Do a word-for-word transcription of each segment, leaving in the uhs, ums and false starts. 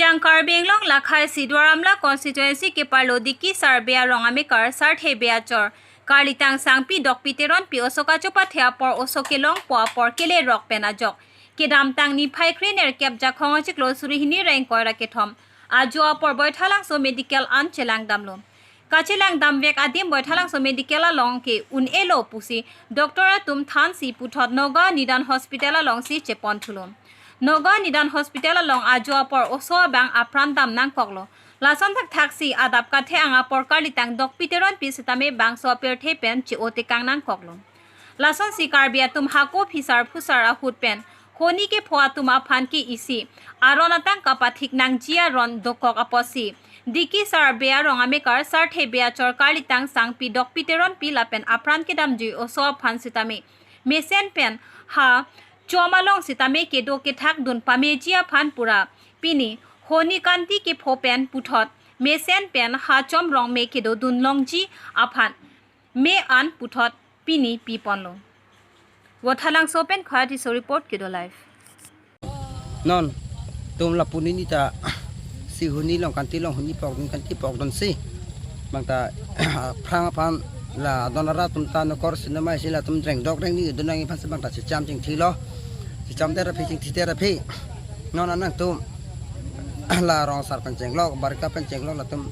Tang Karbi Anglong lakhai si Duar Amla constituency keparlo Dikisar Bey arong amekar Sarthe Bey achor Karlitang Sangpi Dokpi Teronpi oso kachopathe apor oso kelongpo apor kelerok pen ajok kedamtang niphai krenerkep Jakhong achiklo suri hini ra ingkoi ra kethom ajo apor Baithalangso medical an chelangdamlo. Kachelangdamvek adim Baithalangso medical along ke un-elo pusi doctor atum thansi puthot Nagaon Nidhan Hospital alongsi cheponthulo. Nagaon Nidhan Hospital along ajo apor oso abang apran dam nangkoklo. Lason thakthaksi adap kathe-ang apor Karlitang Dokpi Teronpi sitame bangso apirthe pen che-o tekang nangkoklo. Lasonsi Karbi atum hako phisar phusar ahut pen honi kepho atum aphan ke isi aron atangka pathik nangji aron dokok apotsi Dikisar Bey arong amekar Sarthe Bey achor Karlitang Sangpi Dokpi Teronpi lapen apran kedamjui oso aphan sitame mesen pen ha chom along sitame kedo kethak dun pameji aphan pura pini honi kanti kepho pen puthot mesen pen ha chom rong me kedo dun longji aphan me an puthot pini piponlo. Baithalangso pen Khati So report, Kedo Live. Non tum lapu nini ta si honi long kanti long honi pok dun kanti pok dun si bang ta aphrang aphan la don ara tum ta nokor sinamai si latum dreng dok dreng ni dun nang aphan si bang ta checham chingthilo, checham tera phi chingthi tera phi. Non anang tum la rong asar pen chenglok, barika pen chenglok latum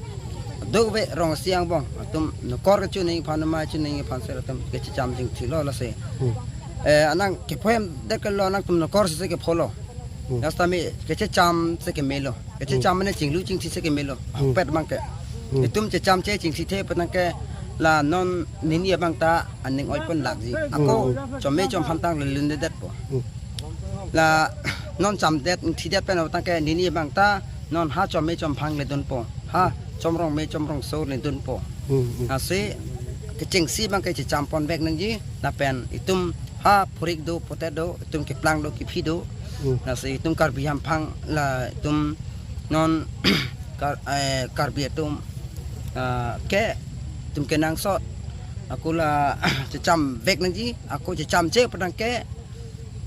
duk ve rong siang bong atum nokor kechu ning aphan, mai chu ning aphan si latum kechecham chingthilo lasi. Hmm. Eh, anang kepho hem det ke lo, anang tum nokor si se kepho lo. Hmm. Nastami kechecham se kemelo. Kechecham Hmm. mane chinglu chingthi se kemelo. Hmm. Pet bang ke. Hmm. Itum checham che chingthithe pet nang ke la non nini abang ta aning oi pon lakji. Ako Hmm. chom me chom phan tang le lun detpo. Hmm. La non cham det thi det pen tang ke nini abang ta non ha chom me chom phang le dunpo. Ha chom rong me chom rong so le dunpo. Hmm, hmm. Lasi kechengsi bang ke checham ponvek nangji lapen itum ha phurik do potet do itum keplang do kephi do. Hmm. Lasi itum Karbi hamphang la itum non Kar-, eh, Karbi atum, ah, ke itum kenangsot. Ako la checham vek nangji, ako checham che pet nang ke,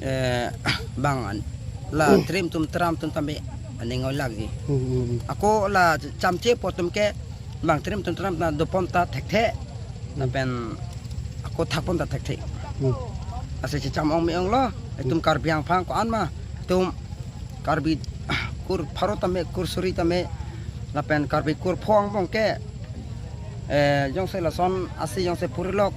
eh, bang an-, la trim tum tram tum tame aning oi lakji. Hmm, hmm, hmm. Ako la checham che po tum ke bang trim tum tram na dopon ta thekthe. Hmm. Lapen ako thakpon ta thekthe. Hmm. Lasi checham ong me ong lo, itum Hmm. Karbi hamphang ko-an ma, itum Karbi kur pharo tame, kur suri tame, lapen Karbi kur pho angbong ke, eh, jongsi lason asi jongsi purilok,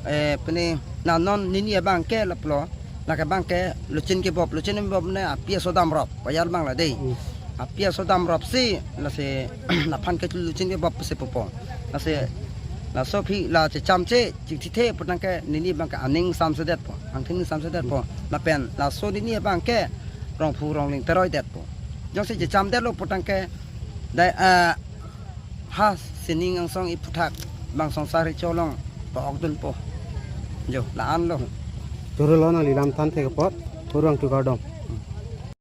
eh, pini na non nini abang ke laplo, lake bang ke luchin kebop, luchin kebop ne api aso damrop, payal bang la dei. Hmm. Api aso damrop si, lasi, laphan ke luchin kebop si pupo. Lasi, laso aphi la checham che, chingthithe pet nang ke nini bang ke aning samsedetpo, angthin samsedetpo. Lapen, laso nini bang ke, rongphu rongling teroi detpo. Jongsi checham detlo pet nang ke, dai, ah, ha sining angsong iphuthak bang songsar ri cholong pok dunpo. Jo, la-an lo. Choro lo nangli lam than thek apot, kurang tu kardom.